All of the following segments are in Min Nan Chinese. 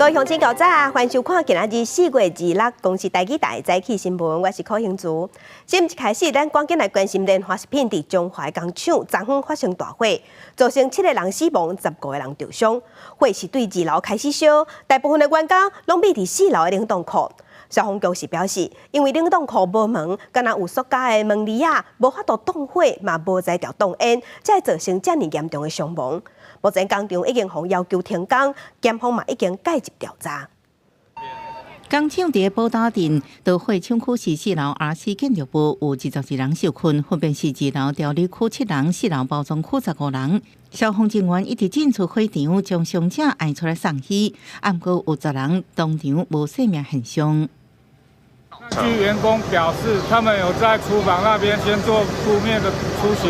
各位鄉親早，歡迎收看今仔日4月26公視台語台早起新聞，我是柯興珠。新聞一開始，咱趕緊來關心聯華食品佇彰化工廠昨昏發生大火，造成七個人死亡，15個人著傷。火是對二樓開始燒，大部分的員工攏避佇四樓的冷凍庫。消防局是表示，因為冷凍庫無門，敢若有塑膠的門簾仔，無法度擋火，嘛無才調擋煙，才會造成遮爾嚴重的傷亡。目前工廠已經予要求停工，檢方嘛已經介入調查。工廠佇寶島鎮導火廠區是四樓 RC 建築物，有22人受困，分別是二樓調理區七人，四樓包裝區15人。消防人員一直進出火場，將傷者押出來送醫，毋過有10人當場無生命現象。據員工表示，他們有在廚房那邊先做撲滅的初期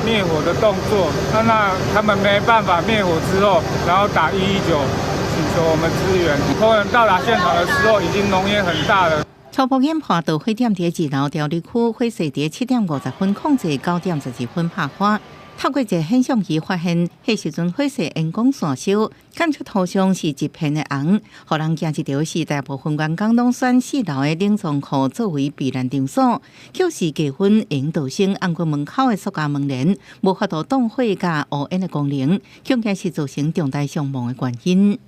滅火的動作，那他們沒辦法滅火之後，然後打119請求我們支援。工人到達現場的時候，已經濃煙很大了。初步研判，導火點佇二樓調理區，火勢佇7點50分控制，9點12分拍火。透過一個顯像儀發現，彼時陣火勢沿光線燒，檢出塗上是一片的紅。予人驚一著是，大部分員工攏選四樓的冷藏庫作為避難場所，卻是低溫會逃生，毋過門口的塑膠門簾無法度擋火佮烏煙的功能，恐驚是造成重大傷亡的原因。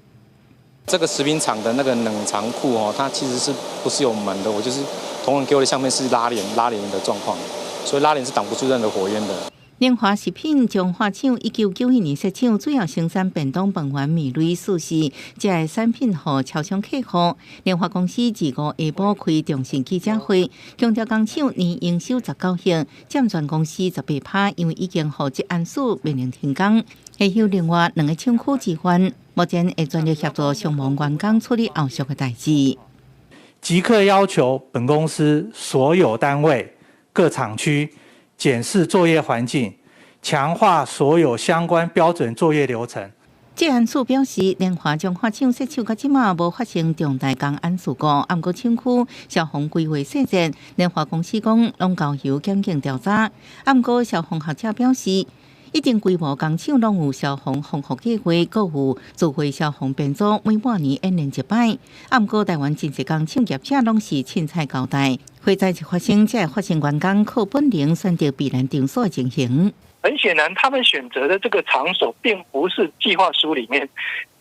這個食品廠的那個冷藏庫哦，它其實是不是有門的？我就是同仁給我的相片是拉簾拉簾的狀況，所以拉簾是擋不住任何火焰的。聯華食品彰化廠1991年設廠，主要生產便當、飯糰、麵類、壽司，這个產品予超商客戶。聯華公司25下晡開重訊記者會，強調工廠年營收19億，佔全公司18%，因為已經予職安署命令停工，會有另外兩个廠區支援，目前會全力協助傷亡員工處理後續的代誌。即刻要求本公司所有單位、各廠區檢視作業環境，強化所有相關標準作業流程。職安署表示，聯華彰化廠設廠到這馬無發生重大工安事故，毋過廠區消防規劃細節，聯華公司講攏交由檢警調查。毋過消防學者表示，一定規模工廠攏有消防防護計劃，閣有自費消防編組，每半年演練一擺。毋過台灣真濟工廠業者攏是凊彩交代，火災一發生，才會發現員工靠本能選擇避難場所的情形。很顯然，他們選擇的這個場所，並不是計劃書裡面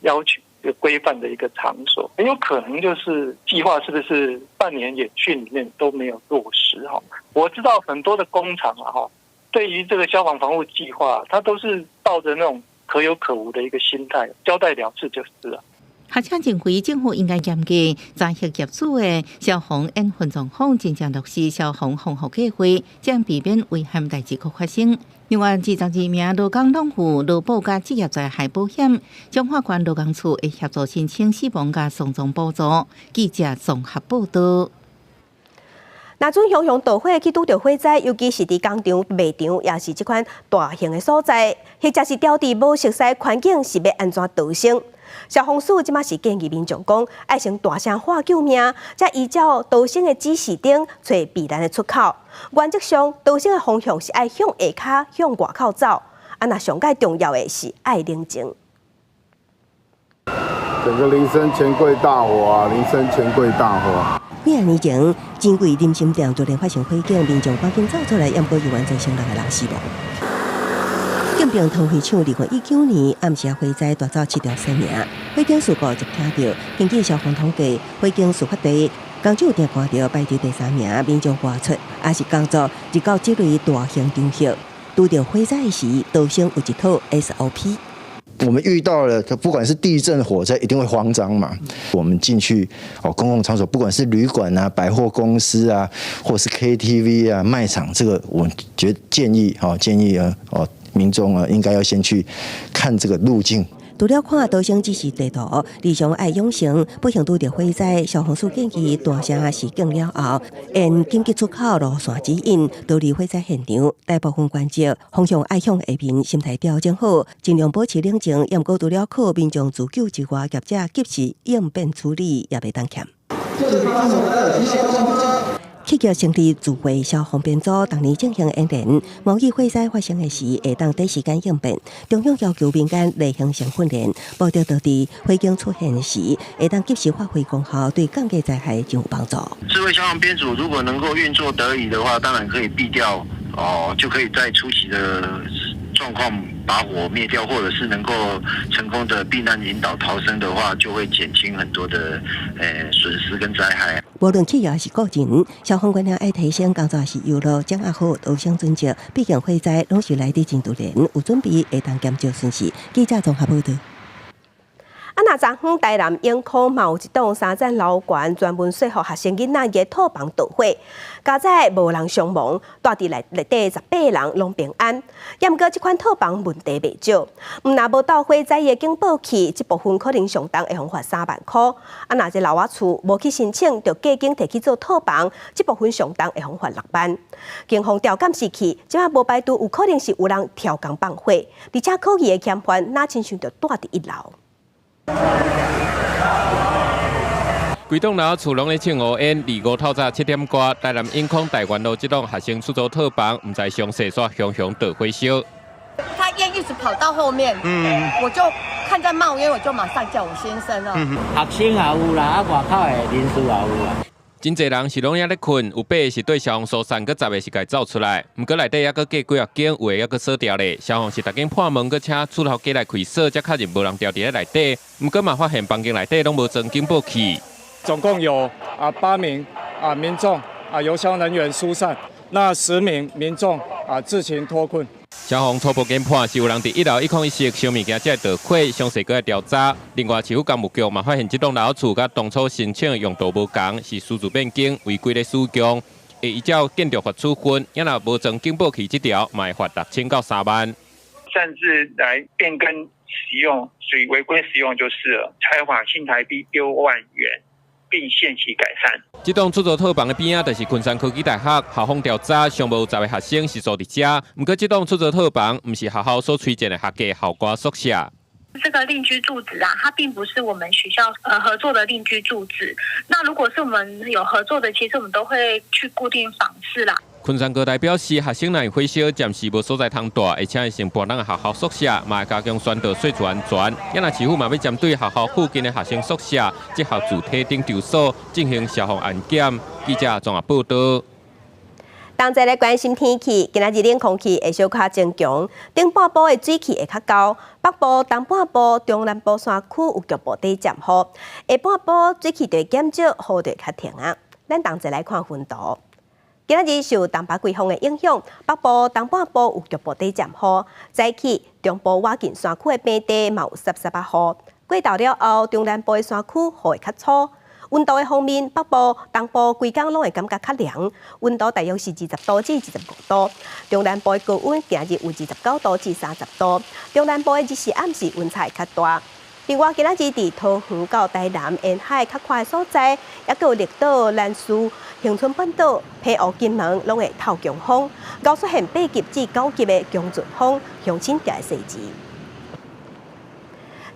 要求規範的一個場所，很有可能就是計劃是不是半年演訓裡面都沒有落實哈。我知道很多的工廠啊哈，對於這個消防防護計劃，他都是抱着那種可有可無的一個心態，交代了事就是了。學者認為，政府應該嚴格查核業主的消防演訓狀況，真正落實消防防護計劃，這樣避免危險代誌閣發生。另外，22名勞工攏有勞保佮職業災害保險，彰化縣勞工處會協助申請死亡佮喪葬補助。記者綜合報道。若準雄雄導火去拄著火災，尤其是佇工廠、賣場，抑是這款大型的所在，或者是佇無熟悉環境，是欲按怎逃生？消防署這馬是建議民眾講，愛先大聲喊救命，才依照逃生的指示燈揣避難的出口。原則上，逃生的方向是愛向下跤向外口走。啊，若上蓋重要的是愛冷靜。整個林森錢櫃大火啊！林森錢櫃大火。幾仔年前，錢櫃林森店突然發生火警，民眾趕緊走出來，毋過猶原造成六個人死亡。隔壁糖廢廠2019年暗時火災帶走七條性命，火警事故接聽著，根據消防統計，火警事發地工廠店關著排佇第三名，民眾外出抑是工作入到這類大型場合，拄著火災時，逃生有一套 SOP。我們遇到了，不管是地震、火災，一定會慌張嘛。我們進去哦，公共場所，不管是旅館啊、百貨公司啊，或是 KTV 啊、賣場，這個我覺得建議哦，建議啊，哦，民眾啊，應該要先去看這個路徑。除了看逃生指示地圖，日常愛養成不幸拄著火災，消防署建議大聲示警了後，沿緊急出口路線指引，逃離火災現場。大部分原則方向愛向下面，心態調整好，盡量保持冷靜。毋過除了靠民眾自救之外，業者及時應變處理，也袂當欠。企業成立自衛消防編組，逐年進行演練，模擬火災發生的時，會當第一時間應變。中央要求民間例行性訓練，目的就佇火警出現時，會當及時發揮功效，對降低災害真有幫助。智慧消防編組如果能夠運作得宜的話，當然可以避掉哦，就可以在初期的狀況把火滅掉，或者是能夠成功的避難引導逃生的話，就會減輕很多的損失跟災害。無論企業抑是個人，消防觀念愛提升，工作是遊樂，掌握好逃生準則。畢竟火災攏是來得真突然，有準備會當減少損失。記者綜合報道。啊，若昨昏台南永康嘛有一棟三層樓懸，專門說服學生囡仔的套房著火，佳哉無人傷亡，蹛佇內底18人攏平安。毋過這款套房問題袂少，毋若無鬥火災的警報器，這部分可能上重會予罰3萬箍。啊，若這樓仔厝無去申請，就加間提去做套房，這部分上重會予罰6萬。警方調監視器，這馬無排除有可能是有人挑工放火，而且可疑的嫌犯若親像就蹛佇一樓。規棟樓厝攏咧衝烏煙，25透早7點外，台南永康大元路這棟學生出租套房，毋知詳細煞熊熊著火燒。他煙一直跑到後面，我就看在冒煙，我就馬上叫我先生了。學生也有啦，啊外口的人士也有啦。真濟人是攏猶咧睏，有八個是對消防疏散，閣10個是共走出來。毋過內底猶閣隔幾仔間，有的猶閣鎖牢咧。消防是逐間破門，閣請厝頭家來開鎖，才確認無人牢佇咧內底。毋過嘛發現房間內底攏無裝警報器。總共有8名民眾由消防人員疏散，那10名民眾自行脫困。消防初步研判是有人佇一樓101室燒物件才會著火，詳細閣來調查。另外，市府工務局嘛發現這棟樓厝佮當初申請用途無仝，是私自變更違規咧使用，會依照建築法處分，抑若無裝警報器這條，嘛會罰6000到3萬。擅自來變更使用，屬於違規使用就是了，裁罰新台幣6萬元。並限期改善。這棟出租套房的邊仔，就是昆山科技大學，校方調查，上無有10個學生是住佇遮。毋過，這棟出租套房毋是學校所推薦的學校校外宿舍。這個另居住址啊，它並不是我們學校合作的另居住址。那如果是我們有合作的，其實我們都會去固定訪視啦。昆山高大表示，學生若火燒暫時無所在通蹛，會請伊先搬到學校宿舍，嘛會加強宣導水厝安全。抑若市府嘛欲針對學校附近的學生宿舍，結合主體等場所進行消防安檢。記者綜合報道。同齊來關心天氣，今仔日冷空氣會小可增強，頂半晡的水汽會較厚，北部、東半部、中南部山區有局部短暫雨，下半晡水汽就會減少，雨就會較停啊。咱同齊來看雲圖。今仔日受東北季風的影響，北部、東半部有局部短暫雨，早起中部倚近山區的平地嘛有濕濕仔雨。過晝了後，中南部的山區雨會較粗。溫度的方面，北部、東部規工攏會感覺較涼，溫度大約是20度至25度。中南部的高溫今日有29度至30度。中南部的日時暗時溫差會較大。另外，今仔日佇桃園到台南沿海較寬的所在，抑閣有綠島、蘭嶼、恆春半島、澎湖、金門，攏會透強風，𠢕出現8級至9級的強陣風，鄉親著愛細緻。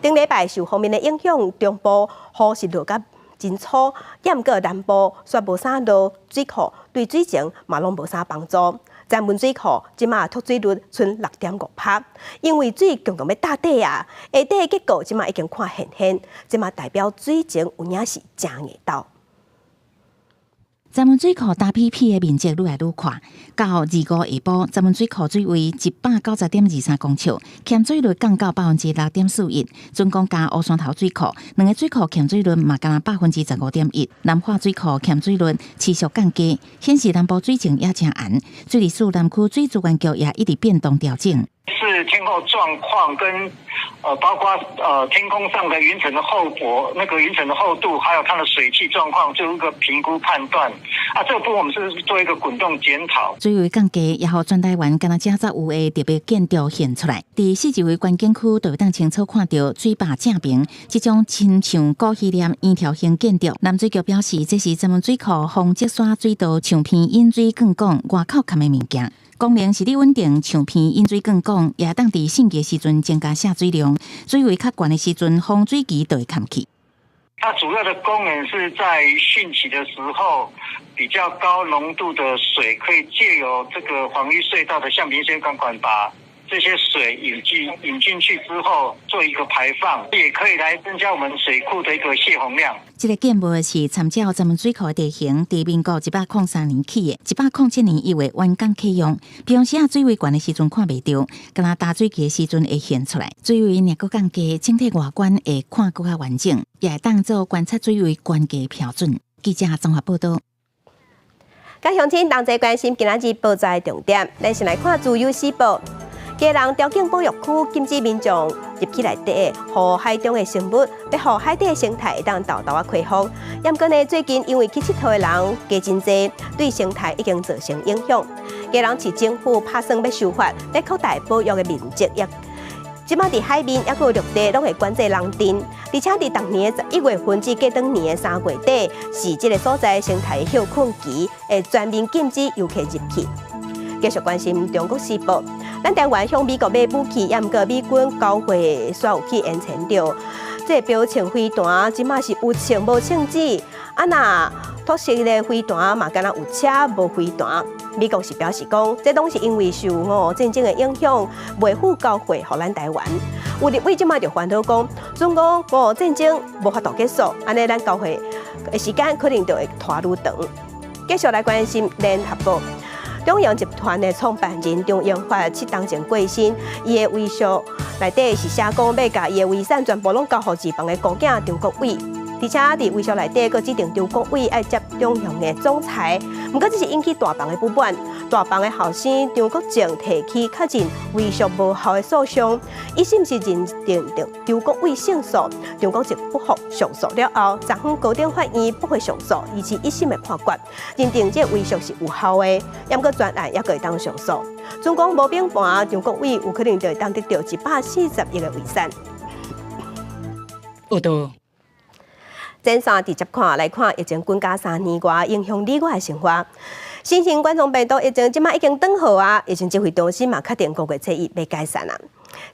頂禮拜受鋒面的影響，中部雨是落甲真粗，抑毋過南部煞無啥落，水庫對水情嘛攏無啥幫助。曾文水庫這馬蓄水率賰6.5趴，因為水強強欲打底啊，下底的結構這馬已經看現現，這馬代表水情有影是誠硬鬥。曾文水庫 WP 的面積愈來愈闊，到25下晡，曾文水庫水位190.23公尺，欠水率降到6.41%。蓀江佮烏山頭水庫兩個水庫欠水率嘛干焦15.1%。南化水庫欠水率持續降低，顯示南部水情也誠絚。水利署南區水資源局也一直變動調整。是天候狀況跟包括天空上的雲層的厚薄，那個雲層的厚度，還有它的水汽狀況，做一個評估判斷。啊，這個部分我們是做一個滾動檢討。水位降低，也予全台灣干焦這才有的特別建築現出來。佇四周圍觀景區，就會當清楚看著水壩正爿，這種親像古希臘圓條形建築。南水局表示，這是曾文水庫防積沙水道牆邊引水管管外口崁的物件。功能是咧穩定牆邊引水管管，也當佇汛期時陣增加下水量，水位較懸的時陣，防水渠就會崁去。它主要的功能是在汛期的時候，比較高濃度的水，可以借由這個防禦隧道的橡皮線鋼管，把這些水引進去之後，做一個排放，也可以來增加我們水庫的一個洩洪量。這个建物是參照石門水庫的地形，佇民國103年起的，107年1月完工啟用。平常時啊水位懸的時陣看袂著，敢若焦水期的時陣會現出來。水位若閣降低，整體外觀會看閣較完整，也會當做觀察水位懸低標準。記者綜合報導。佮鄉親同齊關心今仔日報紙的重點，咱先來看《自由時報》。基隆潮境保育區禁止民眾入去內底，予海中的生物，欲予海底的生態會當沓沓仔恢復。毋過呢，最近因為去𨑨迌的人加真濟，對生態已經造成影響。基隆市政府拍算欲修法，欲擴大保育的面積，也這擺佇海面抑閣陸地攏會管制人鎮，而且佇逐年的11月份至過轉年的3月底，是這个所在生態的歇睏期，會全面禁止遊客入去。繼續關心中國時報，咱台灣向美國買武器，也毋過美軍交貨煞有去延遲著。這个標槍飛彈這馬是有槍無槍子，啊若托式的飛彈嘛，敢若有車無飛彈。美國是表示講，這攏是因為受俄烏戰爭的影響，袂赴交貨予咱台灣。有立委這馬就煩惱講，準講俄烏戰爭無法度結束，按呢咱交貨的時間可能就會拖愈長。繼續來關心聯合報。中揚集團的創辦人張榮發七冬前過身，伊的遺囑內底是寫講欲共伊的遺產全部攏交予二房的孤囝張國煒，而且佇遺囑內底閣指定張國煒愛接中揚的總裁。毋過這是引起大房的不滿，大房的後生張國政提起確認遺囑無效的訴訟，一審是認定張國煒勝訴，張國政不服上訴了後，昨昏高等法院駁回上訴，維持一審的判決，認定這遺囑是有效的，毋過全案猶閣會當上訴。總共無變盤，張國煒有可能就會當得著140億的遺產。報導。前線直接看來看，疫情滾加3年外，影響你我的生活。新型冠狀病毒疫情這馬已經轉好啊！疫情指揮中心嘛確定五月初一欲解散啊。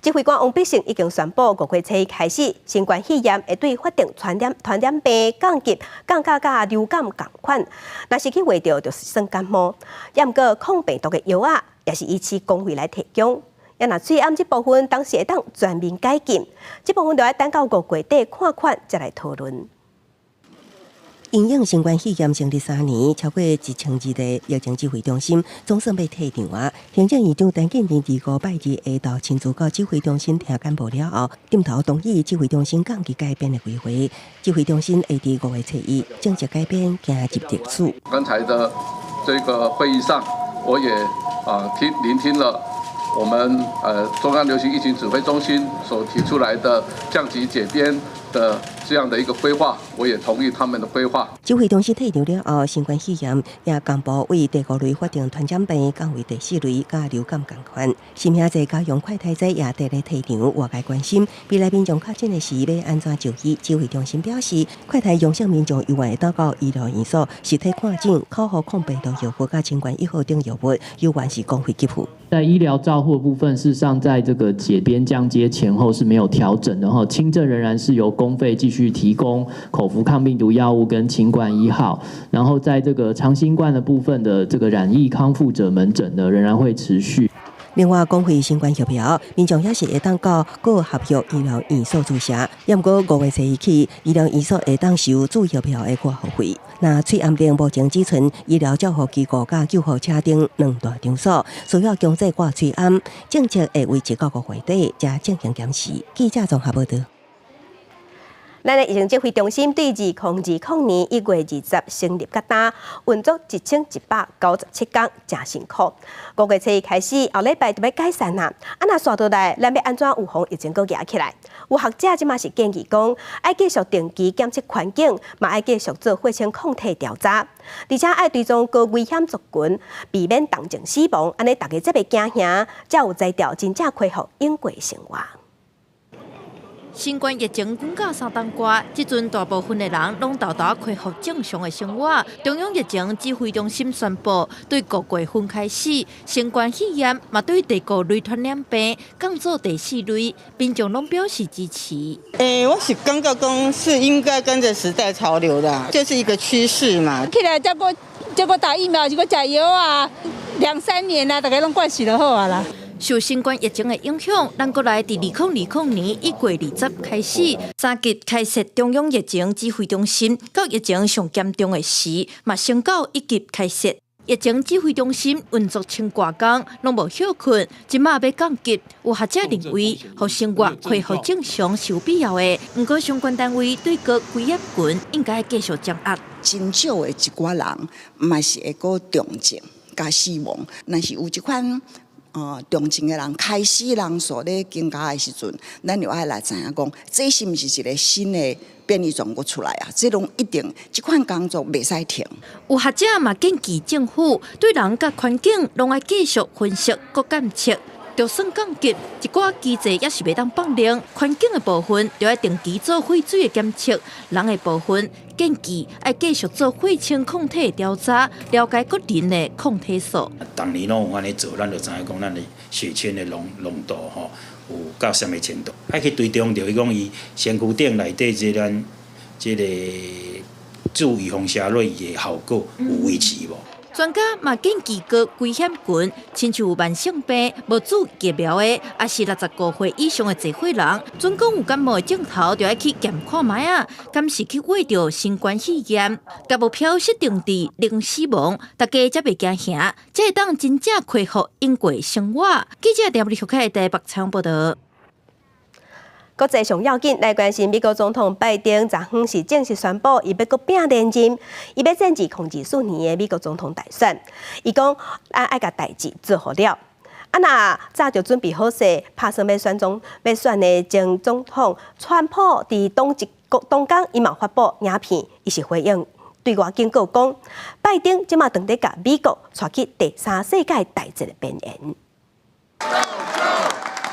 指揮官王必勝已經宣布，五月初一開始，新冠肺炎會對法定傳染病降級，降價佮流感仝款。若是去穢著，就是算感冒。也毋過抗病毒的藥仔，也是依次公費來提供。也若喙罨這部分，當時會當全面解禁，這部分就愛等到五月底看款，才來討論。因應新冠肺炎成立3年，超過1200個疫情指揮中心總算欲退場啊！行政院長陳建仁佇五拜二下晝親自到指揮中心聽簡報了後，點頭同意指揮中心降級改編的規劃。指揮中心會佇5月初一正式改編，行入歷史。剛才的這個會議上，我也聆聽了我們中央流行疫情指揮中心所提出來的降級解編的這樣的一個規劃，我也同意他們的規劃。指揮中心退場了後，新冠肺炎也公布為第五類法定傳染病降為第四類，佮流感仝款。新興濟家用快篩劑也佇咧退場，外界關心未來民眾確診的時欲按怎就醫？指揮中心表示，快篩陽性民眾猶原會當到醫療院所實體看診，口服抗病毒藥物佮清冠一號等藥物，猶原是公費給付。在醫療照護部分，事實上在這個解編降階前後是沒有調整的哈，輕症仍然是由公費繼續提供口服抗病毒藥物跟清冠一號，然後在這個長新冠的部分的這個染疫康復者門診呢，仍然會持續。另外，公費新冠疫苗，民眾也是會當到各合約醫療院所注射。毋過5月初一起，醫療院所會當收注疫苗的掛號費。若喙罨令目前只賰醫療照護機構佮救護車等兩大場所，需要強制掛喙罨，政策會維持到5月底，才進行檢視。記者綜合報導。咱的疫情指揮中心對2020年1月20成立到今，運作1197天，誠辛苦。5月初一開始，後禮拜就欲解散啦。啊，若紲落來，咱欲按怎預防疫情閣夯起來？有學者這馬是建議講，愛繼續定期檢測環境，嘛愛繼續做血清抗體調查，而且愛追蹤高危險族群，避免重症死亡。按呢大家才袂驚嚇，才有才調真正恢復應過生活。新冠疫情滾到3冬外，這陣大部分的人攏沓沓恢復正常的生活。中央疫情指揮中心宣布，對五月份開始，新冠肺炎嘛對第五類傳染病降做第四類，民眾攏表示支持。欸，我是感覺講是應該跟着時代潮流的，這是一個趨勢嘛。起來才閣這閣打疫苗，是閣食藥啊，兩三年啊，大家攏慣勢就好啊啦。受新冠疫情的影響，咱國內佇2020年1月20開始，三級開設中央疫情指揮中心，到疫情上嚴重的時，嘛升到一級開設。疫情指揮中心運作千外工，攏無歇睏。這馬欲降級，有學者認為，予生活恢復正常是有必要的。毋過相關單位對各危險群應該繼續增壓。真少的一寡人，嘛是會閣重症佮死亡。若是有這款重症的人開始人數咧增加的時陣，咱就愛來知影講，這是毋是一個新的變異種閣出來啊？這攏一定，這款工作袂使停。有學者嘛建議政府對人佮環境攏愛繼續分析、閣監測。就算降級，一寡機制也是袂當放任。環境的部分，就愛定期做廢水的檢測；人的部分，建議愛繼續做血清抗體的調查，了解個人的抗體數。逐年攏有按呢做，咱就知影講咱的血清的濃度吼有到啥物程度。愛去追蹤著伊講伊身軀頂內底這咱這個注預防射落去的效果有維持無？專家嘛建議閣危險群，親像有慢性病、無注疫苗的，抑是65歲以上的濟歲人，準講有感冒的症頭，就愛去檢看覓仔，敢是去驗著新冠肺炎，共目標設定佇零死亡，大家才袂驚嚇，才會當真正恢復應過生活。記者廖立學台北採訪報導。國際上要緊來關心美國總統拜登，昨昏是正式宣布，伊欲閣拼連任，伊欲戰2024年的美國總統大選。伊講愛愛共代誌做予了。啊，若早就準備好勢，拍算欲選總欲選的前總統川普，佇當一當工，伊嘛發布影片，伊是回應對外警告講，拜登這馬正佇共美國帶去第三世界大戰的邊緣。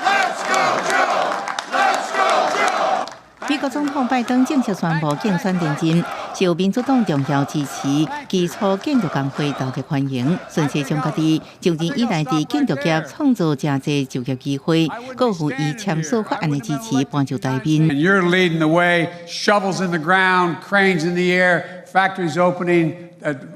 Let's go, Joe! Let's go, Joe! 美國總統拜登正式宣布競選連任，受民主黨重要支持，基礎建築工會大力歡迎，順勢將家己就任以來佇建築業創造誠濟就業機會，閣予伊簽署法案的支持搬上台面。 And you're leading the way, shovels in the ground, cranes in the air, factories opening,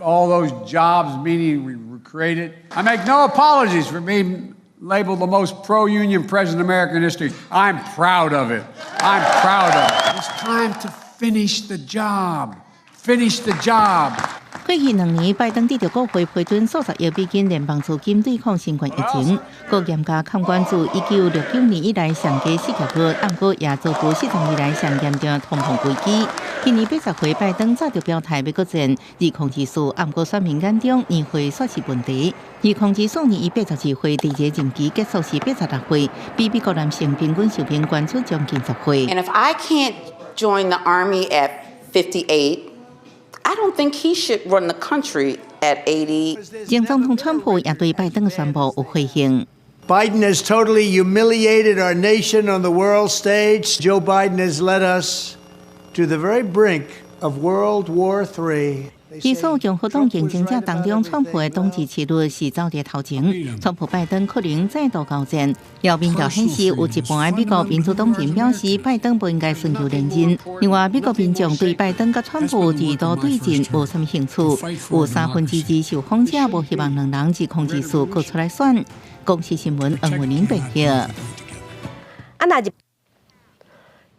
all those jobs meaning we created. I make no apologies for being labeled the most pro-union president in American history. I'm proud of it. I'm proud of it. It's time to finish the job. Finish the job. 過去2年，拜登得著國會批准數十億美金聯邦資金對抗新冠疫情，閣嚴加監管自1969年以來上低失業率，毋過也造成40年來上嚴重通膨危機。今年80歲拜登早就表態欲閣戰2024，毋過選民眼中年歲煞是問題。2024年伊82歲，第二個任期結束時86歲，比美國男性平均壽命懸出將近10歲。 And if I can't join the army at 58, I don't think he should run the country at 80. 前總統川普也對拜登的宣布有回應。 Biden has totally humiliated our nation on the world stage. Joe Biden has led us to the very brink of World War III. 其實共和黨競爭者當中，川普的黨支持率是走佇頭前，川普拜登可能再度交戰。有民調顯示，有一半的美國民主黨人表示，拜登不應該尋求連任。另外，美國民眾對拜登佮川普二度對陣無啥物興趣，有2/3受訪者無希望兩人2024閣出來選。公視新聞黃文玲報道。啊，若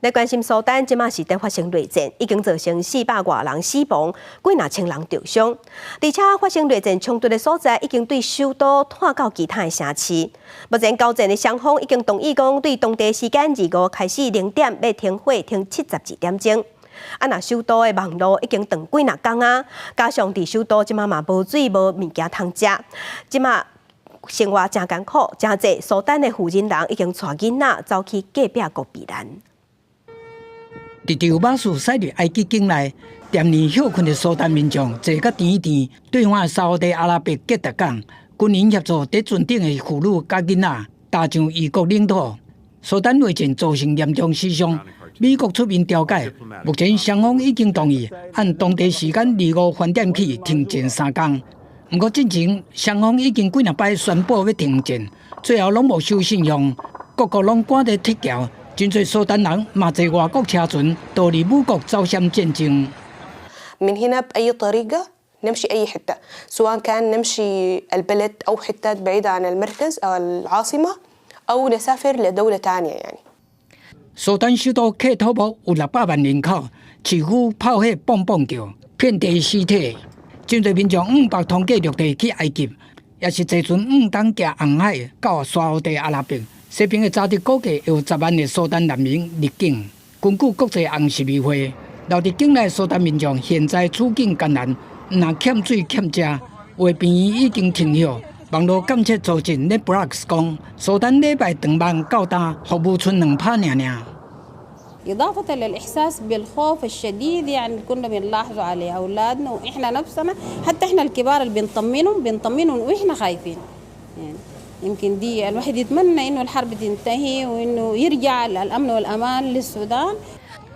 來關心蘇丹，這馬是佇發生內戰，已經造成400外人死亡，幾若千人著傷。而且發生內戰衝突的所在，已經對首都拖到其他的城市。目前交戰的雙方已經同意講，對當地時間25開始0點欲停火停72點鐘。啊，若首都的網路已經斷幾若工啊，加上佇首都這馬嘛無水無物件通食，這馬生活誠艱苦，誠濟蘇丹的婦人人已經帶囡仔走去隔壁國避難。佇著馬事駛入埃及境內，踮呢歇睏的蘇丹民眾坐甲甜甜，對岸沙烏地阿拉伯吉達港，軍人協助佇船頂的婦女佮囡仔踏上異國領土。蘇丹內戰造成嚴重死傷，美國出面調解，目前雙方已經同意按當地時間25翻點起停戰3工。毋過進前雙方已經幾若擺宣布欲停戰，最後攏無守信用，各國攏趕佇撤僑。真濟蘇丹人嘛坐外國車船逃離母國走向戰爭。 من هنا بأي طريقة نمشي أي حتة، سواء كان نمشي البلد أو حتات بعيدة عن المركز أو العاصمة أو نسافر لدولة تانية يعني。蘇丹首都喀土穆有600萬人口，市區炮火砰砰叫，遍地屍體。真濟民眾往北通過陸地去埃及，抑是坐船往東行紅海到沙烏地阿拉伯。西邊的查德估計有10萬的蘇丹難民入境。根據國際紅十字會，留佇境內蘇丹民眾現在處境艱難，毋但欠水欠食，有的病院已經停藥。網路監測組織 NetBlocks 講，蘇丹禮拜斷網到今服務賰兩拍爾爾。 إضافة للإحساس بالخوف الشديد يعني كنا بنلاحظه على أولادنا وإحنا نفسنا، حتى إحنا الكبار اللي بنطمنهم بنطمنهم وإحنا خايفين. يعني يمكن دي الواحد يتمنى إنه الحرب تنتهي وإنه يرجع الأمن والأمان للسودان。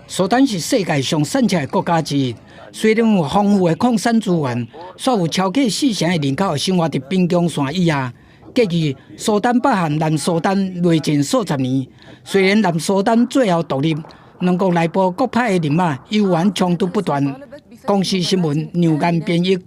蘇丹是世界上散赤的國家之一，雖然有豐富的礦產資源，卻有超過四成的人口生活佇貧窮線以下。過去蘇丹北和南蘇丹內戰數十年，雖然南蘇丹最後獨立，兩國內部各派的人馬猶原衝突不斷。公視新聞梁岩編譯。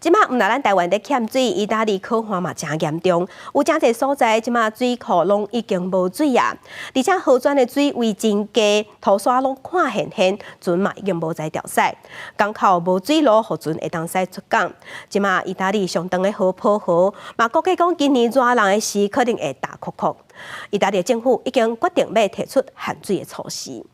這馬毋但咱台灣佇欠水，意大利洘旱嘛誠嚴重，有誠濟所在這馬水庫攏已經無水啊，而且河川的水位真低，塗沙攏看現現，船嘛已經無在調駛，港口無水路，予船會當駛出港。這馬意大利上長的河波河，嘛估計講今年熱人的時可能會焦涸涸。意大利政府已經決定欲提出限水的措施。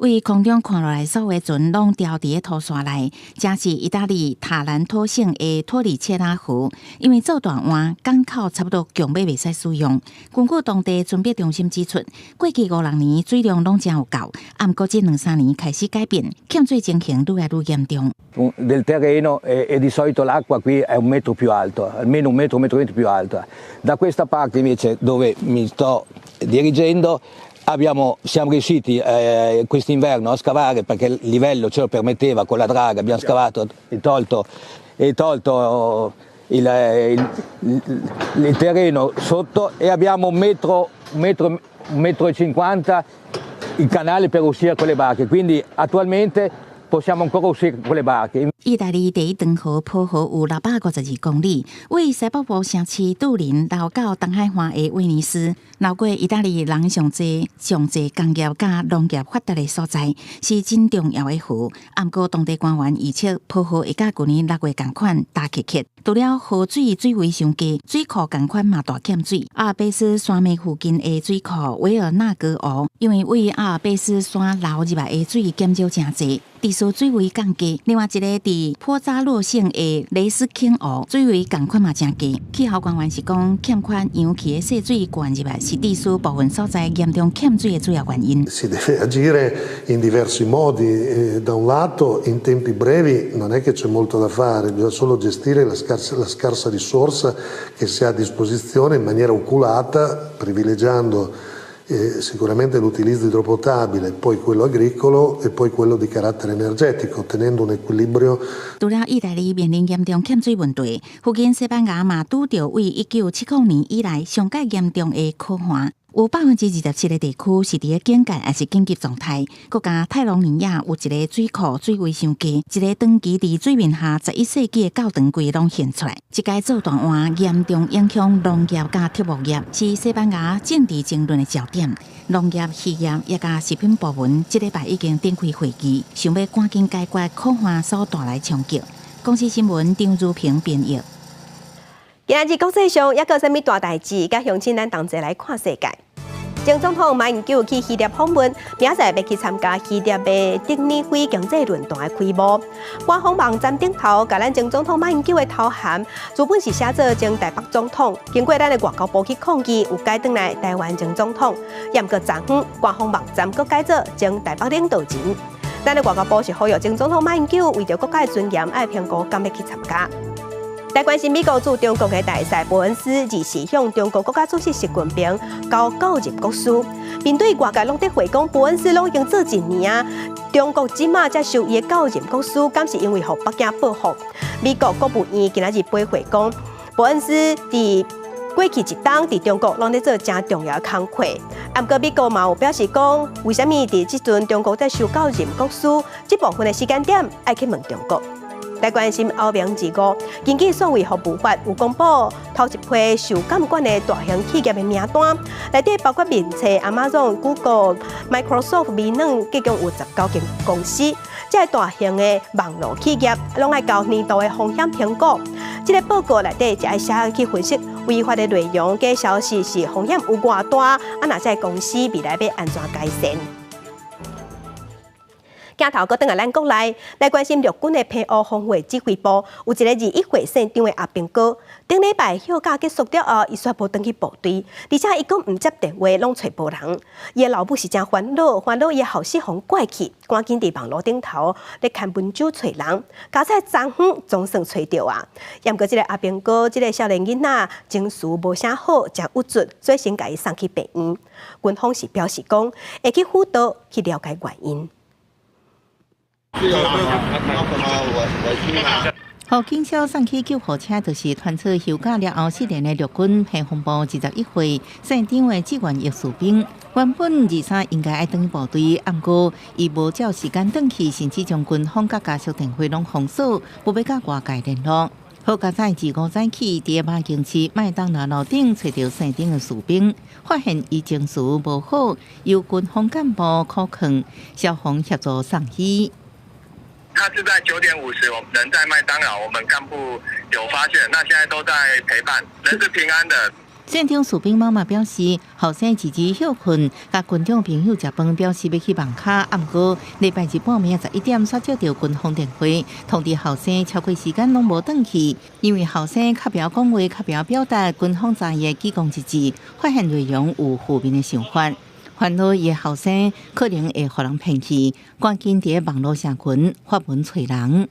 對空中看落來，所有船攏牢佇咧塗沙內，這是意大利塔蘭托省的托里切拉河，因為做大旱，港口差不多強欲袂使使用。根據當地準備中心指出，過去五六年水量攏誠有夠，毋過這兩三年開始改變，欠水情形愈來愈嚴重。 Del terreno e di solito l'acqua qui è un metro più alto, almeno un metro, un metro e più alto. Da questa parte invece dove mi sto dirigendo siamo riusciti quest'inverno a scavare perché il livello ce lo permetteva con la draga, abbiamo scavato e tolto il terreno sotto e abbiamo un metro, un metro, 1,50 m il canale per uscire con le barche, quindi attualmente possiamo ancora uscire con le barche. 意大利第一長河波河有652公里，位西北部城市都靈流到東海岸的威尼斯，流過意大利人上濟上濟工業佮農業發達的所在，是真重要的河。毋過當地官員預測，波河會佮舊年6月仝款焦涸涸。除了河水水位傷低，水庫仝款嘛大欠水。阿爾卑斯山脈附近的水庫維爾納戈湖，因為位阿爾卑斯山流入來的水減少誠濟，致使水位降低。另外一個佇波扎洛省的雷斯肯湖，水位仝款嘛誠低。氣候官員是講，欠缺氧氣的細水灌入來，是致使部分所在嚴重欠水的主要原因。 Si deve agire in diversi modi. Da un lato, in tempi brevi non è che c'è molto da fare, bisogna solo gestire la scarsa risorsa che si ha a disposizione in maniera oculata, privilegiando sicuramente l'utilizzo idropotabile, poi quello agricolo e poi quello di carattere energetico, ottenendo un equilibrio. 除了意大利面臨嚴重欠水問題，附近西班牙嘛拄著對1970年以來上蓋嚴重的洘旱。有27%的地區是佇咧警戒抑是緊急狀態。閣加泰隆尼亞有一个水庫水位傷低，一个長期佇水面下11世紀的教堂規攏現出來。這擺做大旱嚴重影響農業佮畜牧業，是西班牙政治爭論的焦點。農業、漁業抑佮食品部門這禮拜已經展開會議，想欲趕緊解決洘旱所帶來衝擊。公視新聞張如平編譯。今仔日國際上猶閣有啥物大代誌？佮鄉親咱同齊來看世界。前總統馬英九去希臘訪問，明仔載欲去參加希臘的德尼輝經濟論壇的開幕。官方網站頂頭，共咱前總統馬英九的頭銜，原本是寫做前台北總統，經過咱的外交部去抗議，有改轉來台灣前總統。毋過昨昏官方網站閣改做前台北領導人。咱的外交部是呼籲前總統馬英九為著國家的尊嚴，愛評估敢欲去參加。來關心美國駐中國的大使伯恩斯，日時向中國國家主席習近平交告任國書，面對外界攏佇回講，伯恩斯攏已經做一年啊，中國這馬才收伊的告任國書，敢是因為予北京報復？美國國務院今仔日回回講，伯恩斯佇過去一冬佇中國攏咧做誠重要的工課。啊，毋過美國嘛有表示講，為啥物佇這陣中國在收購任國師這部分的時間點愛去問中國？來關心歐盟二五，根據數位服務法有公布頭一批受監管的大型企業的名單，內底包括面冊、Amazon、Google、Microsoft、微軟，總共有19間公司。這个大型的網路企業攏愛交年度的風險評估。這个報告內底就愛寫去分析違法的內容、假消息是風險有偌大，啊，若這个公司未來欲按怎改善？鏡頭閣轉來咱國內來關心陸軍的澎湖防衛指揮部，有一个21歲姓張的阿兵哥，頂禮拜休假結束了後，伊煞無轉去部隊，而且伊閣毋接電話，攏揣無人。伊的老母是誠煩惱，煩惱伊的後生予拐去，趕緊佇網路頂頭咧牽文章揣人，佳哉昨昏總算揣著啊！毋過這个阿兵哥，這个少年囡仔情緒無啥好，誠鬱卒，所以先共伊送去病院。軍方是表示講，會去輔導去了解原因。予警消送去救護車，就是傳出休假了後失聯的陸軍澎防部21歲姓張的志願役士兵。原本23應該愛轉去部隊，毋過伊無照時間轉去，甚至將軍方佮家屬電話攏封鎖，無欲佮外界聯絡。好佳哉25早起，佇馬經市麥當勞路頂揣著姓張的士兵，發現伊情緒無好，由軍方幹部苦勸，消防協助送醫。他是在9點50，我們人在麥當勞，我們幹部有發現，那現在都在陪伴，人是平安的。姓張士兵媽媽表示，後生自己歇睏，佮軍長朋友食飯，表示欲去網跤。毋過禮拜日半暝11點，煞接著軍方電話，通知後生超過時間攏無轉去，因為後生較袂曉講話，較袂曉表達，軍方昨夜記講日誌，發現內容有負面的想法。煩惱伊的後生可能會予人騙去，趕緊佇網路社群發文揣人。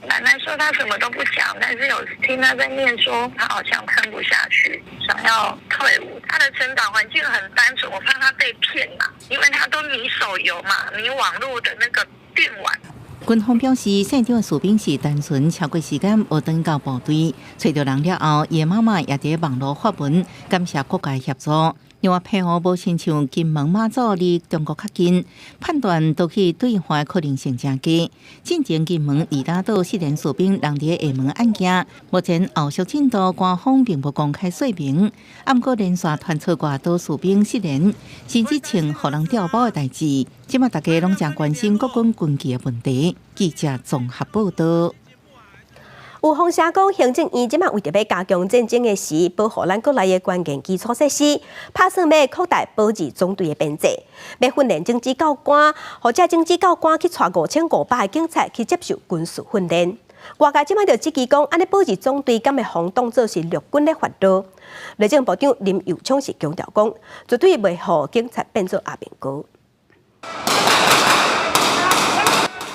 奶奶說他什麼都不講，但是有聽他在念說，他好像撐不下去，想要退伍。他的成長環境很單純，我怕他被騙啦，因為他都迷手遊嘛，迷網絡的那個電玩。軍方表示，姓張的士兵是單純超過時間無轉到部隊，揣著人了後，伊的媽媽也佇網路發文感謝各界協助。另外，澎湖無親像金門馬祖離中國較近，判斷倒去對岸可能性誠低。進前金門二打島失聯士兵人佇廈門案件，目前後續進度官方並無公開說明。毋過連續傳出外島士兵失聯，甚至穿予人調包的代誌，這馬大家攏誠關心國軍軍紀的問題。記者綜合報導。有風聲講，行政院這馬為著欲加強戰爭的時，保護咱國內的關鍵基礎設施，拍算欲擴大保自總隊的編制，欲訓練種子教官，予這種子教官去帶5500个警察去接受軍事訓練。外界這馬就質疑講，按呢保自總隊敢會予當做是陸軍咧發號？內政部長林右昌是強調講，絕對袂予警察變做阿兵哥。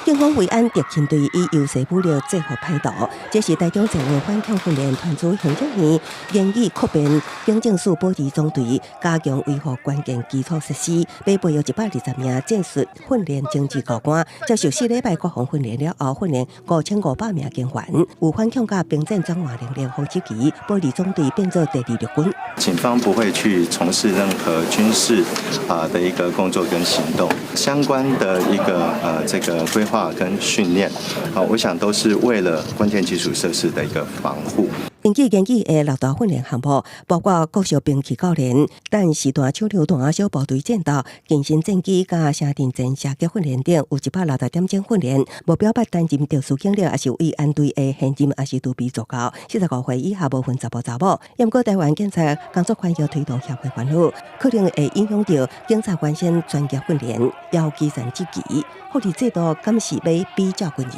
警方維安特勤隊以優勢武力制服歹徒，這是台中前衛反恐訓練團組行政院研議擴編警政署保自總隊，加強維護關鍵基礎設施，欲培育120名戰術訓練種子教官，接受4禮拜國防訓練了後，訓練5500名警員，有反恐佮兵戰轉換能力，予質疑保自總隊變做第二陸軍。警方不會去從事任何軍事啊的一個工作跟行動，相關的一個這個規劃跟訓練，好，我想都是為了關鍵基礎設施的一個防護。根據研究的六大訓練項目，包括國小兵器教練、等時段手榴彈小部隊戰鬥、近身戰機佮城鎮前射擊訓練等，有160點鐘訓練。目標捌擔任特殊警力，抑是維安隊的現任，抑是儲備助教。45歲以下無分查埔查某。毋過台灣警察工作環境推動協會煩惱，可能會影響著警察原先專業訓練，要基層質疑，福利制度敢是欲比照軍人？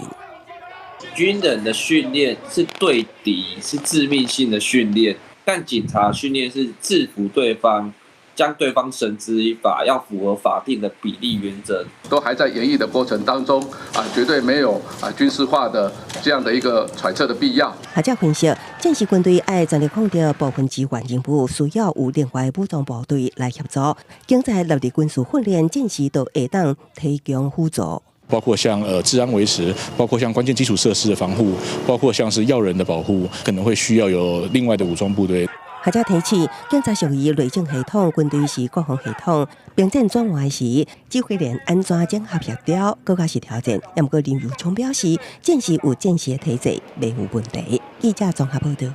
軍人的訓練是對敵，是致命性的訓練，但警察訓練是制服對方，將對方繩之以法，要符合法定的比例原則。都還在研議的過程當中，啊，絕對沒有啊軍事化的這樣的一個揣測的必要。學者分析，正式軍隊愛全力控制部分支援任務，需要有另外武裝部隊來協助。警察納入軍事訓練，戰時就會當提供輔助。包括像治安維持，包括像關鍵基礎設施的防護，包括像是要人的保護，可能會需要有另外的武裝部隊。學者提醒，警察屬於內政系統，軍隊是國防系統，兵戰轉換時，指揮連按怎整合協調，閣較是挑戰。毋過林右昌表示，戰時有戰時的體制，袂有問題。記者綜合報道。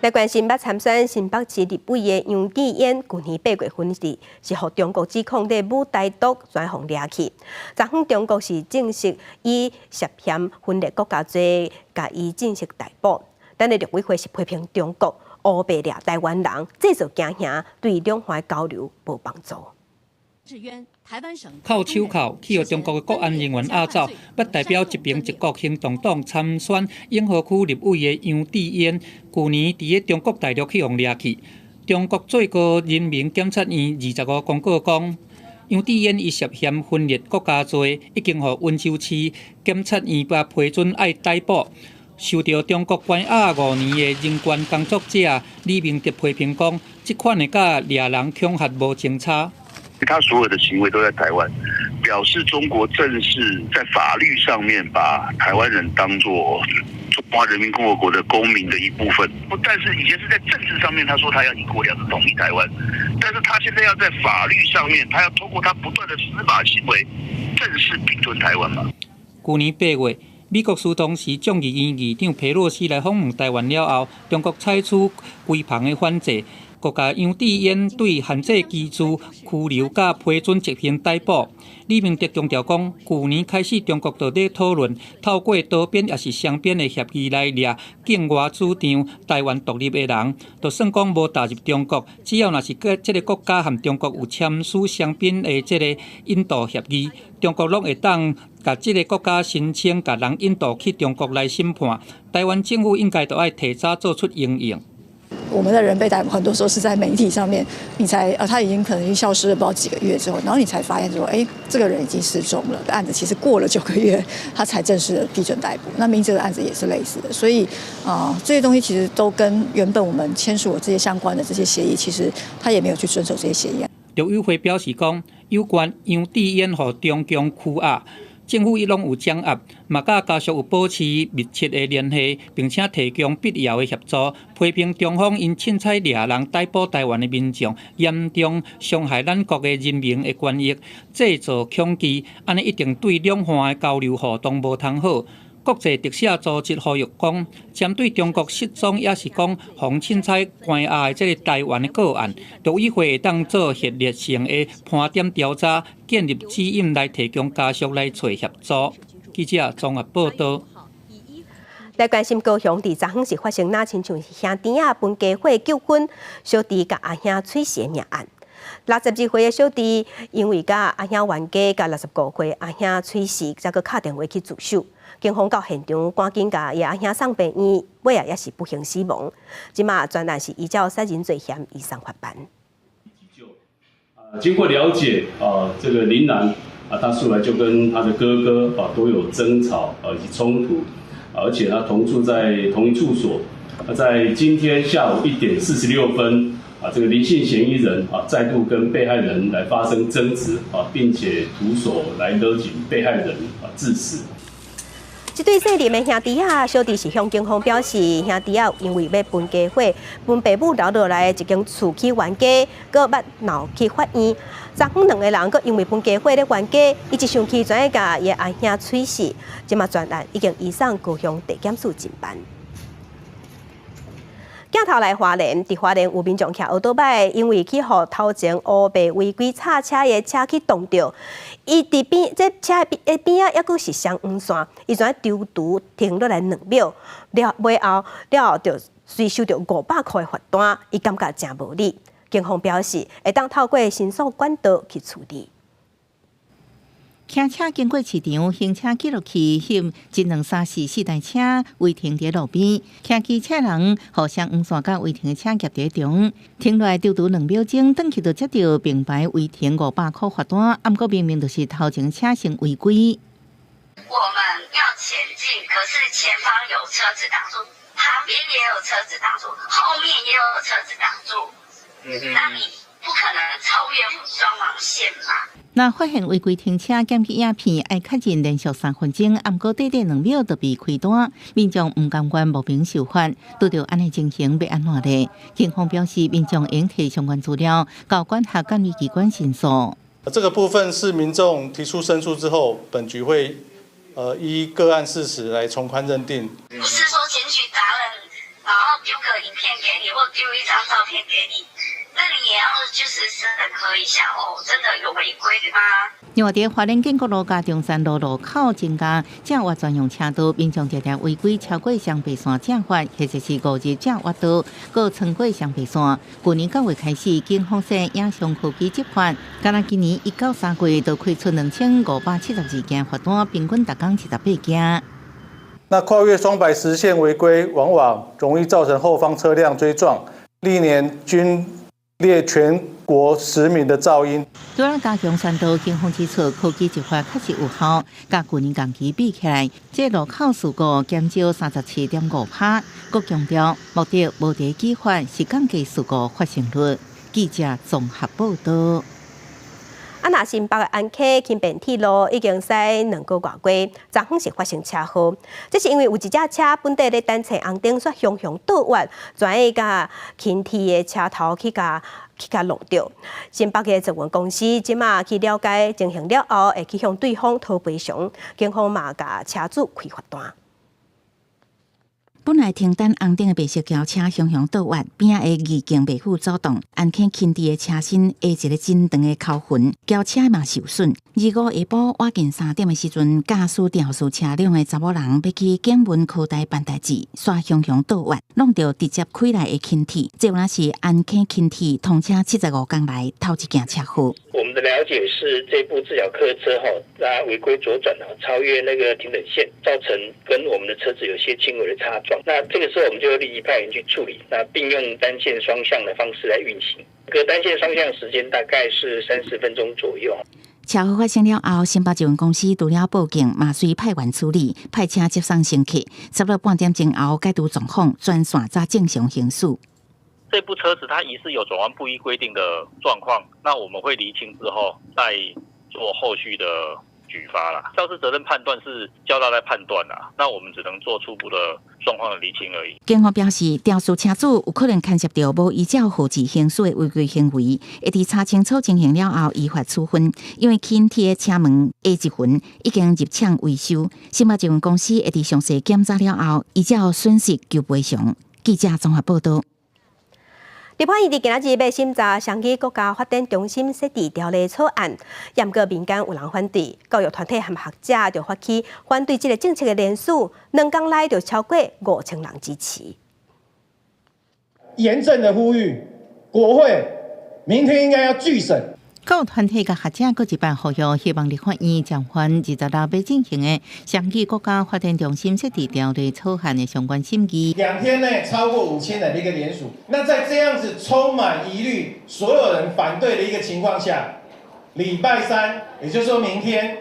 來關心捌參選新北市立委的楊智燕，舊年8月份時是予中國指控咧舞台獨，轉予掠去。昨昏中國是正式以涉嫌分裂國家罪，共伊正式逮捕。咱的陸委會是批評中國烏白掠台灣人，製造驚嚇，對兩岸交流無幫助。銬手銬去予中國的國安人員押走，捌代表一平一國行動黨參選永和區立委的楊智燕，舊年佇咧中國大陸去予掠去。中國最高人民檢察院25公告講，楊智燕伊涉嫌分裂國家罪，已經予溫州市檢察院批准愛逮捕。受著中國關押5年的人權工作者李明哲批評講，這款的佮掠人恐嚇無相差。他所有的行為都在台灣，表示中國正式在法律上面把台灣人當作中華人民共和國的公民的一部分。不但是以前是在政治上面，他說他要一國兩制統一台灣，但是他現在要在法律上面，他要透過他不斷的司法行為，正式併吞台灣嘛。舊年8月，美國當時眾議院議長佩洛西來訪問台灣了後，中國採取規帆的反制，閣共楊智燕對限制居住、拘留佮批准執行逮捕。李明哲強調講，舊年開始中國就咧討論透過多邊抑是雙邊的協議來掠境外主張台灣獨立的人，就算講無踏入中國，只要若是這个國家和中國有簽署雙邊的這个引渡協議，中國攏會當共這个國家申請共人引渡去中國來審判。台灣政府應該著愛提早做出因應。我們的人被逮捕，很多時候是在媒體上面，你才他已經可能已經消失了不知道幾個月之後，然後你才發現說，哎，這個人已經失蹤了。案子其實過了9個月，他才正式的批准逮捕。那明哲的案子也是類似的，所以這些東西其實都跟原本我們簽署的這些相關的這些協議，其實他也沒有去遵守這些協議。陸委會表示講，有關楊智燕予中共拘押，政府伊攏有掌握，嘛佮家屬有保持密切的聯繫，並且提供必要的協助。批評中方𪜶凊彩掠人逮捕台灣的民眾，嚴重傷害咱國的人民的權益，製造恐懼，按呢一定對兩岸的交流互動無通好。國際特赦組織呼籲講，針對中國失蹤抑是講予凊彩關押的這个台灣的個案，陸委會會當做系列性的盤點調查，建立指引來提供家屬來揣協助。記者綜合報道。來關心高雄，佇昨昏是發生若親像是兄弟仔分家伙糾紛，小弟共阿兄喙死的命案。62歲的小弟因為共阿兄冤家，共65歲阿兄喙死，才閣敲電話去自首。警方到現場趕緊共伊阿兄送病院，尾仔也是不幸死亡。這馬全案是依照殺人罪嫌移送法辦。經過了解，啊，這個林男啊，他素來就跟他的哥哥啊都有爭吵啊以及衝突，而且他同住在同一處所。在今天下午1點46分，啊，這個林姓嫌疑人啊再度跟被害人來發生爭執啊，並且徒手來勒頸被害人啊致死。這對姓林的兄弟仔，小弟是向警方表示，兄弟仔因為欲分家伙，分爸母留落來的一間厝去冤家，閣捌鬧去法院。昨昏兩个人閣因為分家伙咧冤家，伊一生氣，就共伊的阿兄喙死。這馬全案已經移送高雄地檢署偵辦。鏡頭來花蓮，佇花蓮有民眾騎歐多擺，因為去予頭前烏白違規叉車的車去撞著，伊佇邊這車的邊仔，猶閣是雙黃線，伊就躊躇停落來2秒，了尾後了後就隨收著500塊罰單，伊感覺誠無理。警方表示，會當透過申訴管道去處理。騎車經過市場，行車記錄器翕一兩三四四台車違停佇路邊，騎機車人予雙黃線佮違停的車夾佇中，停落來躊躇2秒鐘，轉去就接著並排違停500塊罰單，毋過明明就是頭前車先違規。我們要前進，可是前方有車子擋住，旁邊也有車子擋住，後面也有車子擋住，那你不不可能超越雙黃線嘛。若發現違規停車檢舉影片，愛確認連續3分鐘，毋過短短2秒就被開單，民眾毋甘願莫名受罰。拄著按呢情形欲按怎咧？警方表示，民眾應提相關資料，交管轄監理機關申訴。這個部分是民眾提出申訴之後，本局會依個案事實來從寬認定。不是說檢舉達人，然後丟個影片給你，或丟一張照片給你，那你也要就是審核一下哦，真的有違規嗎？另外，佇花蓮建國路佮中山路路口增加正挖專用車道，民眾常常違規超過雙白線正法，或者是誤入正挖道，閣穿過雙白線。去年9月開始，警方設影像科技執法，敢若今年1到3月就開出2572件罰單，平均逐工78件。那跨越雙白實線違規，往往容易造成後方車輛追撞，歷年均列全國10名的噪音。除了加強宣導，警方指出科技執法確實有效。佮去年同期比起來，這路口事故減少37.5%。閣強調目的無佇舉法，是降低事故發生率。記者綜合報道。啊，若新北的安溪輕便鐵路已經駛2個外月，昨昏是發生車禍。這是因為有一隻車本底咧等揣紅燈，煞雄雄倒彎，轉去共輕鐵的車頭去共挏著。新北的捷運公司這馬去了解情形了後，會去向對方討賠償，警方嘛共車主開罰單。本來停等紅燈的白色轎車雄雄倒彎，邊仔的二徑袂赴阻擋，安溪輕鐵的車身下一个真長的口痕，轎車嘛受損。25下晡倚近3點的時陣，駕駛肇事車輛的查某人欲去景文科大辦代誌，煞雄雄倒彎，挏著直接開來的輕鐵。這有若是安溪輕鐵通車75工來頭一件車禍。我們的了解是，這部自小客車哈，它違規左轉超越那個停等線，造成跟我們的車子有些輕微的擦撞。那這個時候我們就立即派員去處理，那並用單線雙向的方式來運行。個單線雙向時間大概是30分鐘左右。車禍發生了後，新北捷運公司除了報警，嘛隨派員處理，派車接送乘客。差不多半點鐘後解除狀況，全線才正常行駛。這部車子它疑似有轉彎不依規定的狀況，那我們會釐清之後再做後續的舉發啦。肇事責任判斷是交大在判斷啦，那我們只能做初步的狀況的釐清而已。警方表示，肇事車主有可能牽涉到無依照號誌行駛的違規行為，會佇查清楚情形了後依法處分。因為輕鐵的車門下一痕已經入廠維修，新北捷運公司會佇詳細檢查了後，依照損失求賠償。記者綜合報道。立法院佇今仔日欲審查雙語國家發展中心設置條例草案，毋過民間有人反對，教育團體和學者就發起反對這个政策的聯署，2工內就超過5000人支持。嚴正的呼籲，國會明天應該要拒審。教育團體佮學者閣一擺呼籲，希望立法院暫緩26欲進行的雙語國家發展中心設置條例草案的相關審議。 2天內超過5000人的一個聯署，那在這樣子充滿疑慮、所有人反對的一個情況下，禮拜三，也就是說明天，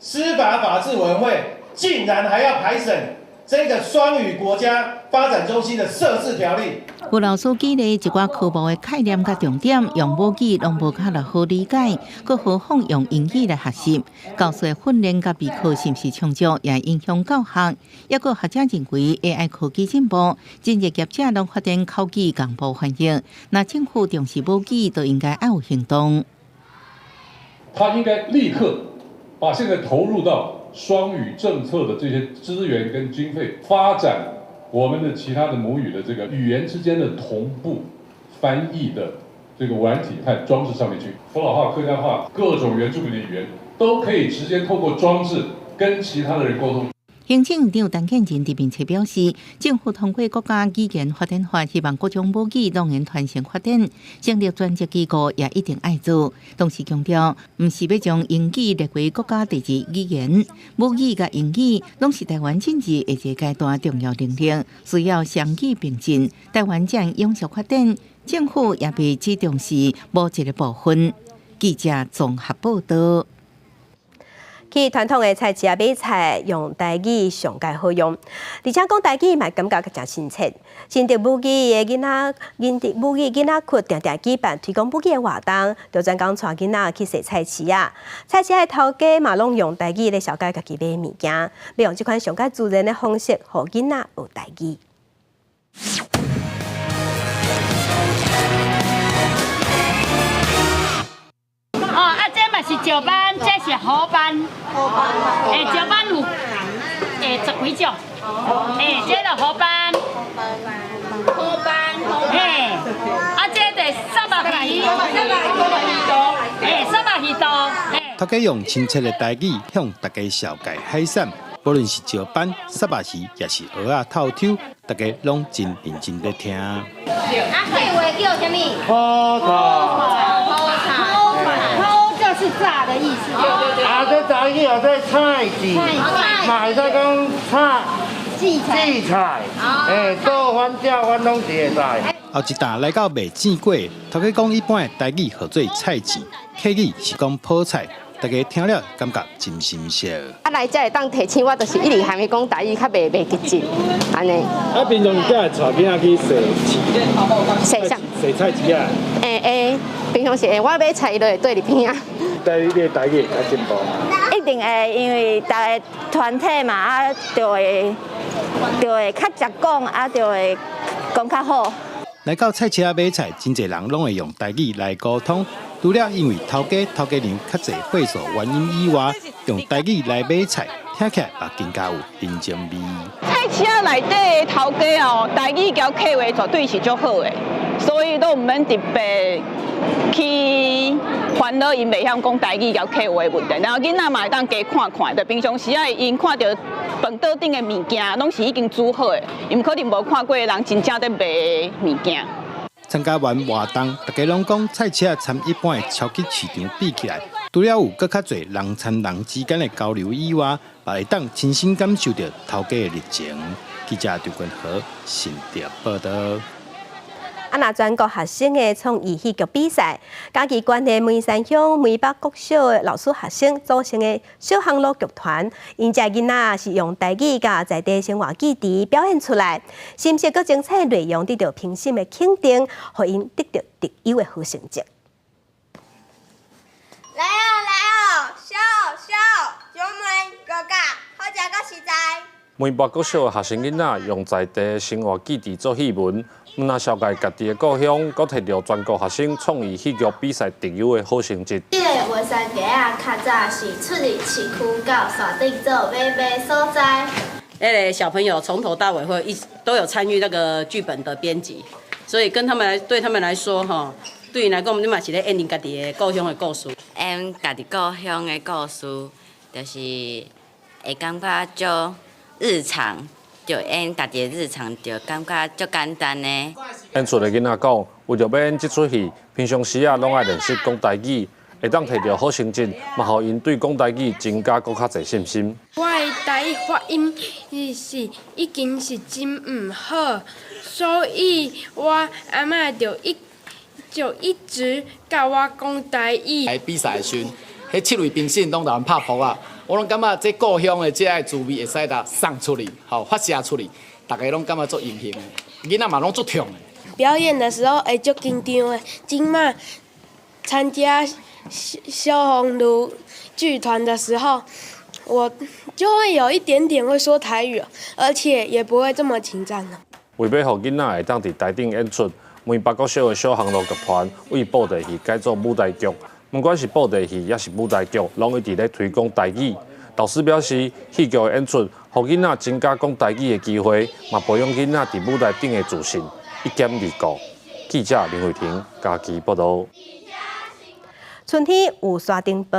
司法法制委員會竟然還要排審這個雙語國家發展中心的設置條例。有老師舉例一寡科目的概念佮重點，用母語攏無較來好理解，閣何況用英語來學習。教師的訓練佮備課是毋是充足，也影響教學。抑閣學者認為 AI 科技進步，真濟業者攏發展口語同步翻譯。若政府重視母語，就應該愛有行動。他應該立刻把現在投入到雙語政策的這些資源跟經費，發展我們的其他的母語的這個語言之間的同步翻譯的這個軟體和裝置上面去，福佬話、客家話、各種原住民的語言都可以直接透過裝置跟其他的人溝通。行政院長陳建仁佇面冊表示，政府通過國家語言發展法，希望各種母語攏會傳承發展，成立專責機構也一定愛做。同時強調，毋是欲將英語列為國家第二語言，母語佮英語攏是台灣進入下一個階段重要能力，需要雙語並進，台灣才會永續發展。政府也袂只重視某一個部分。記者綜合報道。去傳統的菜市仔買菜，用台語上蓋好用，而且講台語嘛感覺誠親切。新竹母語的囡仔，新竹母語囡仔窟定定舉辦推廣母語的活動，就專工帶囡仔去踅菜市仔。菜市仔的頭家嘛攏用台語咧紹介家己買物件，欲用這款上蓋自然的方式，予囡仔學台語。哦，啊，這嘛是石斑，這是河斑。欸，石斑有十幾種。欸，這就河斑。河斑。嘿，啊，這就虱目魚。欸，虱目魚肚。頭家用親切的台語向大家紹介海產，無論是石斑、虱目魚，抑是蚵仔透抽，大家攏真認真咧聽。啊，客話叫啥物？泡茶。是炸的意思。啊，這台語叫做菜籽，嘛會使講菜薺菜，欸，倒翻正翻攏是會使。後一擔來到賣煎粿，頭家講一般的台語號做菜籽，客語是講泡菜，大家聽了感覺真新鮮。啊，來遮會當提醒我，就是一直含伊講台語，較袂記得按呢。啊，平常時會帶囡仔去踅市，踅啥？踅菜市仔。欸欸，平常時會，我買菜伊就會綴佇邊仔。對你的台語會較進步嗎？一定會，因為大家團體嘛，啊，就會較捷講，啊，就會講較好。來到菜市仔買菜，真濟人攏會用台語來溝通。除了因為頭家頭家娘較濟歲數原因以外，用台語來買菜，聽起來嘛更加有人情味。菜市仔內底的頭家哦，台語佮客話絕對是足好的，所以都毋免特別去煩惱𪜶袂曉講台語佮客話的問題。然後囡仔嘛會當加看看，就平常時仔𪜶看著飯桌頂的物件，攏是已經煮好的，𪜶可能無看過人真正佇賣物件。參加完活動，大家攏講菜市仔參一般的超級市場比起來，除了有閣較濟人參人之間的交流以外，嘛會當親身感受著頭家的熱情。記者張君和新竹報導。啊！若全國學生的創意戲劇比賽，嘉義縣的梅山鄉梅北國小的老師學生組成的小烘爐劇團，𪜶遮囡仔是用台語佮在地生活記憶表演出來，是毋是閣精彩內容得到評審的肯定，予𪜶得著特優的好成績。來哦來哦，燒燒，小妹哥哥，好食閣實在。梅北國小的學生囡仔用在地生活記憶做戲文，毋但紹介家己的故鄉，閣摕著全國學生創意戲劇比賽特優的好成績。這个文山街仔較早是出入市區到山頂做買賣所在。那个小朋友從頭到尾會一都有參與那個劇本的編輯，所以跟他們來對他們來說，吼，對𪜶來講，你嘛是咧演𪜶家己的故鄉的故事。演家己故鄉的故事，就是會感覺足日常，就演家己的日常，就感覺足簡單的。演出的囡仔講，為著欲演這齣戲，平常時仔攏愛練習講台語，會當摕著好成績，嘛予𪜶對講台語增加閣較濟信心。我的台語發音是已經是真毋好，所以我阿嬤就一直教我講台語。來比賽的時陣，彼七位評審攏共阮拍噗仔，我攏感覺這故鄉的這个滋味會使共送出去，吼發射出去，大家攏感覺足榮幸的，囡仔嘛攏足暢的。表演的時候會足緊張的，這馬參加小紅爐劇團的時候，我就會有一點點會說台語，而且也不會這麼緊張了。為欲予囡仔會當佇台頂演出，梅北國小的小烘爐劇團為布袋戲改做舞台劇，毋管是布袋戲抑是舞台劇，攏一直咧推廣台語。老師表示，戲劇的演出，予囡仔增加講台語的機會，嘛培養囡仔佇舞台頂的自信。一兼二顧。記者林慧婷嘉義報導。春天有沙塵暴，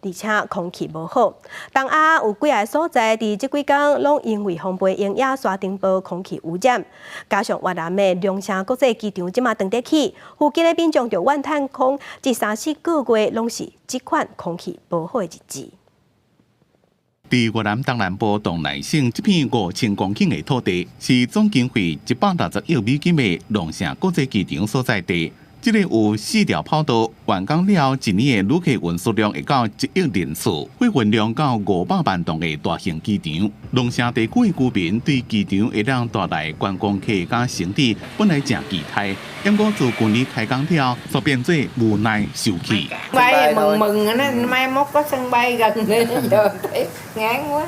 而且空氣無好。東亞有幾个所在，佇這幾工攏因為風被鷹野沙塵暴、空氣污染，加上越南的龍城國際機場這馬斷得起，附近的民眾就怨嘆講，這三四個月攏是這款空氣無好的日子。佇越南東南部同內省這片5000公頃的土地，是總經費160億美金的龍城國際機場所在地。這个有四條跑道，完工了後，一年的旅客運輸量會到1億人次，貨運量到500萬噸的大型機場。龍城地區的居民對機場會當帶來觀光客佮生意本來誠期待，不過自舊年開工了後，煞變做無奈受氣。 Bay mừng mừng nó mai mốt có sân bay gần nữa giờ thấy ngán quá.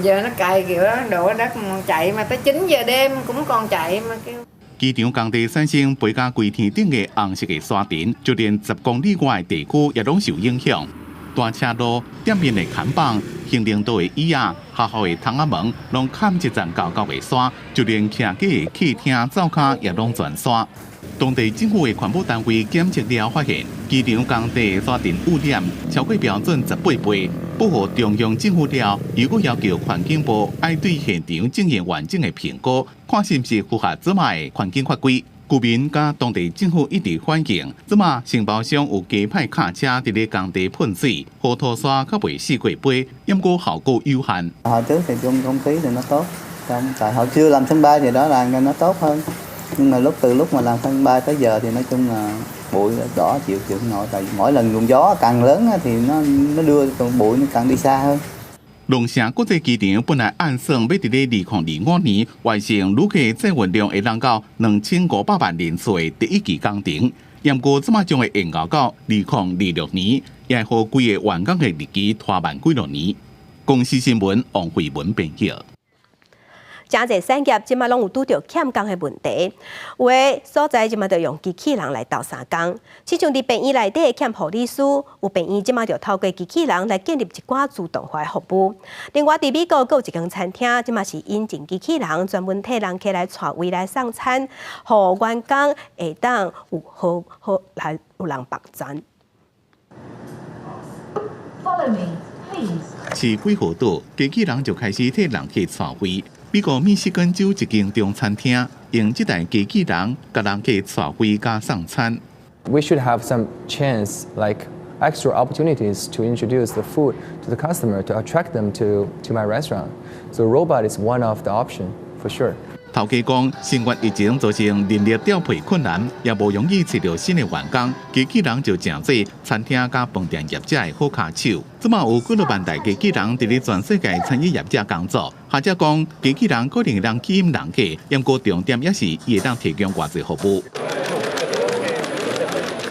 Giờ nó cày kiểu đó, đổ đất chạy mà tới 9 giờ đêm cũng còn chạy mà kêu. 機場工地產生飛甲規天頂的紅色的沙塵，就連10公里外的地區也攏受影響。大車路店面的看板、行人道的椅仔、學校的窗仔門，攏冚一層厚厚的沙，就連徛家的客廳灶跤也攏全沙。當地政府的環保單位檢測了發現，機場工地沙塵污染超過標準18倍，報予中央政府了，又閣要求環境部愛對現場進行完整的評估，看是毋是符合這馬的環境法規。居民佮當地政府一直反映，這馬承包商有加派卡車佇咧工地噴水，予土沙較袂四界飛，毋過效果有限。 Hồi trước thì trong không khí thì nó tốt, trong tại họ chưa làm sân bay thì đó là nó tốt hơn. Nhưng mà lúc từ lúc mà làm sân bay tới giờ thì nói chung là bụi đỏ chịu chịu không nổi, tại mỗi lần luồng gió càng lớn thì nó đưa bụi nó càng đi xa hơn. 龍城國際機場本來按算欲佇咧2025年完成旅客載運量會當到2500萬人次的第一期工程，毋過這馬將會延後到2026年，也會予規个完工的日期拖慢幾落年。公視新聞王慧文編譯。誠濟產業這馬攏有拄著欠工的問題，有的所在這馬就用機器人來鬥相共。親像佇病院內底欠護理師，有病院這馬就透過機器人來建立一寡自動化的服務。另外，佇美國閣有一間餐廳，這馬是引進機器人，專門替人客來帶位來送餐，予員工會當有好好來有人幫贊。 Follow me, please. 市幾號島，機器人就開始替人客帶位。美國密西根州一間中餐廳用這台機器人，共人客帶位佮送餐。 We should have some chance, like extra opportunities to introduce the food to the customer to attract them to my restaurant. So robot is one of the option for sure. 頭家講，新冠疫情造成人力調配困難，也無容易揣著新的員工，機器人就成做餐廳佮飯店業者的好跤手。這馬有幾若萬台機器人佇咧全世界餐飲業者工作。學者講，機器人可能會當吸引人客，毋過重點也是伊會當提供偌濟服務。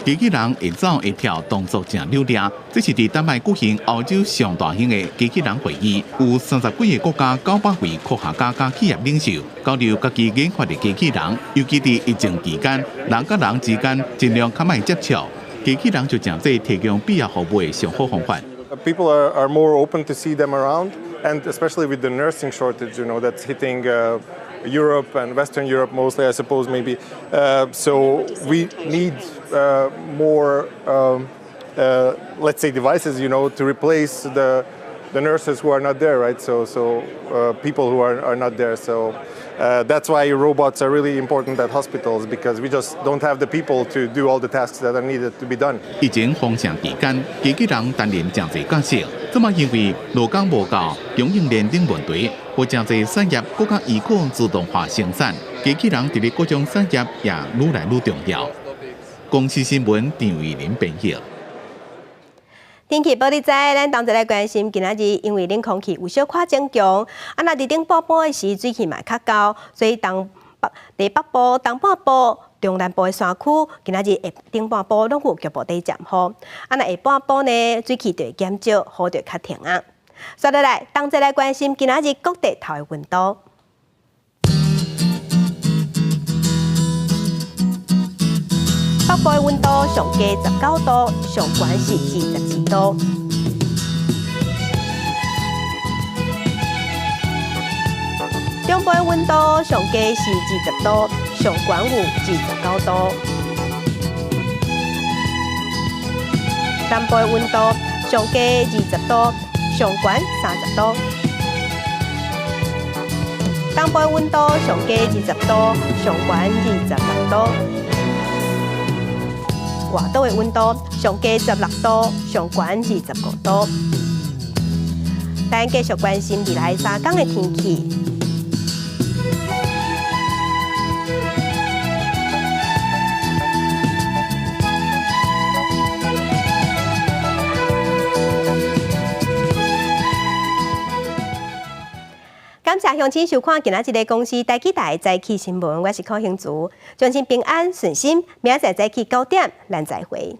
機器人會走會跳，動作誠流利。這是佇丹麥舉行歐洲上大型的機器人會議，有30幾个國家900位科學家佮企業領袖交流家己研發的機器人。尤其佇疫情期間，人佮人之間盡量較莫接觸，機器人就成做提供必要服務的上好方法。 People are more open to see them around, and especially with the nursing shortage that's hitting Europe and Western Europe mostly, I suppose, maybe. So we need more, let's say, devices to replace the nurses who are not there, right? So people who are not there. So that's why robots are really important at hospitals, because we just don't have the people to do all the tasks that are needed to be done. 疫情封城期間，機器人擔任誠濟角色。這馬因為勞工無夠、供應鏈等問題，予誠濟產業閣較依靠自動化生產，機器人佇咧各種產業也愈來愈重要。公視新聞張偉林編譯。天氣報你知，咱同齊來關心。今仔日因為冷空氣有小可增強，啊，若佇頂半晡的時水汽嘛較厚，所以東北、北部、東半部、中南部的山區，今仔日下頂半晡攏有局部短暫雨。啊，若下半晡呢，水汽就會減少，雨就較停啊。煞落來，同齊來關心今仔日各地頭的溫度。北部的溫度上低19度，上懸是22度。中部的溫度上低是20度，上懸有29度。南部的溫度上低20度，上懸30度。東部的溫度上低20度，上懸26度。外島的溫度上低16度，上懸25度。咱繼續關心未來3天的天氣。鄉親收看今仔日的公視台語台早起新聞，我是柯興竹，相信平安順心，明仔載早起9點，咱再會。